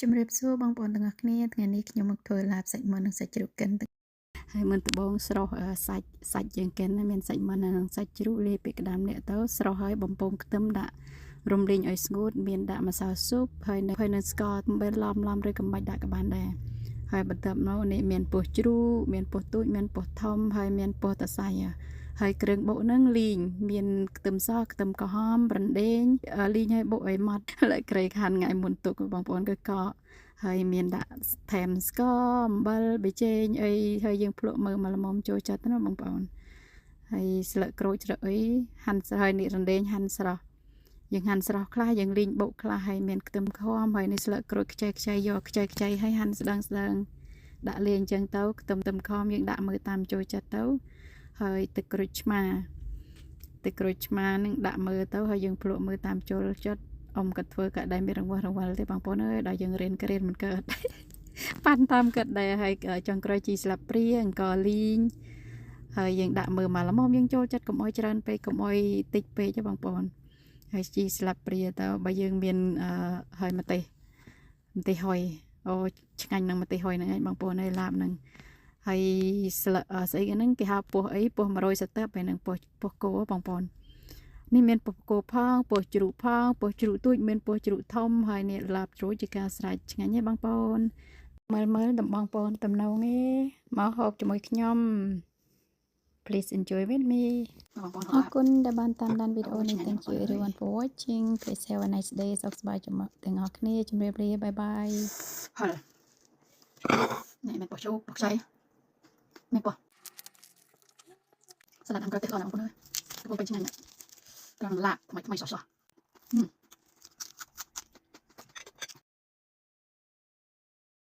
ជំរាបសួរបងប្អូនទាំងអស់គ្នាថ្ងៃនេះខ្ញុំមកធ្វើឡាបសាច់មាន់និងសាច់ជ្រូកកិនហើយមុនដំបូងស្រុះសាច់សាច់យើងកិនមានសាច់មាន់និងសាច់ជ្រូកលាយពីក្តាមនេះទៅស្រុះហើយបំពងខ្ទឹមដាក់រំលីងឲ្យស្ងួតមានដាក់ម្សៅស៊ុបហើយនៅហើយនៅស្ករអំបិលឡំឡំឬកំបាច់ដាក់ក៏បានដែរហើយបន្ទាប់មកនេះមានពោះជ្រូកមានពោះទូចមានពោះធំហើយមានពោះតសៃហើយគ្រឿងបុកហ្នឹងលីងមានខ្ទឹមសខ្ទឹមក្រហមរំដេងលីងឲ្យបុកឲ្យម៉ត់លើក្រៃខានថ្ងៃមុនទុកបងប្អូនគឺកកហើយមានដាក់ថែមស្ករអំបិលប៊ីចេងអីហើយយើងភ្លក់មើលមកល្មមចូលចិត្តណាបងប្អូនហើយស្លឹកក្រូចស្លឹកអីហាន់ហើយនេះរំដេងហាន់ស្រស់យើងហាន់ស្រស់ខ្លះយើងលីងបុកខ្លះហើយមានខ្ទឹមក្រហមហើយនេះស្លឹកក្រូចខ្ចីខ្ចីយកខ្ចីខ្ចីហើយហាន់ស្ដើងស្ដើងដាក់លាយអញ្ចឹងទៅខ្ទឹមខ្ទឹមខំយើងដាក់មើលតាមចូលចិត្តទៅហើយទឹកក្រូចឆ្មាទឹកក្រូចឆ្មានឹងដាក់មើលទៅហើយយើងភ្លក់មើលតាមចូលចិត្តអ៊ំក៏ធ្វើក៏ដែរមានរង្វាស់រង្វិលទេបងប្អូនអើយដល់យើងរៀនក្រៀនមិនកើត ប៉ាន់តាមគិតដែរហើយចុងក្រោយជីស្លាបព្រាអង្ករលីងហើយយើងដាក់មើលមកល្មមយើងចូលចិត្តកុំអោយច្រើនពេកកុំអោយតិចពេកទេបងប្អូនហើយជីស្លាបព្រាទៅបើយើងមានហើយម្ទេសម្ទេសហុយអូឆ្ងាញ់នឹងម្ទេសហុយហ្នឹងឯងបងប្អូនហើយឡាបហ្នឹងហើយស្លឹកស្អីហ្នឹងគេហៅពោះអីពោះ100សតឹបហើយនឹងពោះពោះគោបងប្អូននេះមានពោះគោផងពោះជ្រូកផងពោះជ្រូកទូចមានពោះជ្រូកធំហើយនេះឡាបជ្រូកជាការស្រេចឆ្ងាញ់ទេបងប្អូនមើលមើលតំបងប្អូនតំណងឯមកហូបជាមួយខ្ញុំ Please enjoy with me. អរគុណដែលបានតាមដានវីដេអូនេះ Thank you everyone for watching. Please have a nice day. សុខសប្បាយទាំងអស់គ្នាជម្រាបលា bye bye. ហឹលនេះមានពោះជ្រូកពោះខ្ចីមានពោះសាឡាត់ខាងក្រៅទេសល្អណាស់បងប្អូនអើយកំពុងពេញឆ្ងាញ់ណាស់ត្រង់ឡាបថ្មីថ្មីសោះសោះ។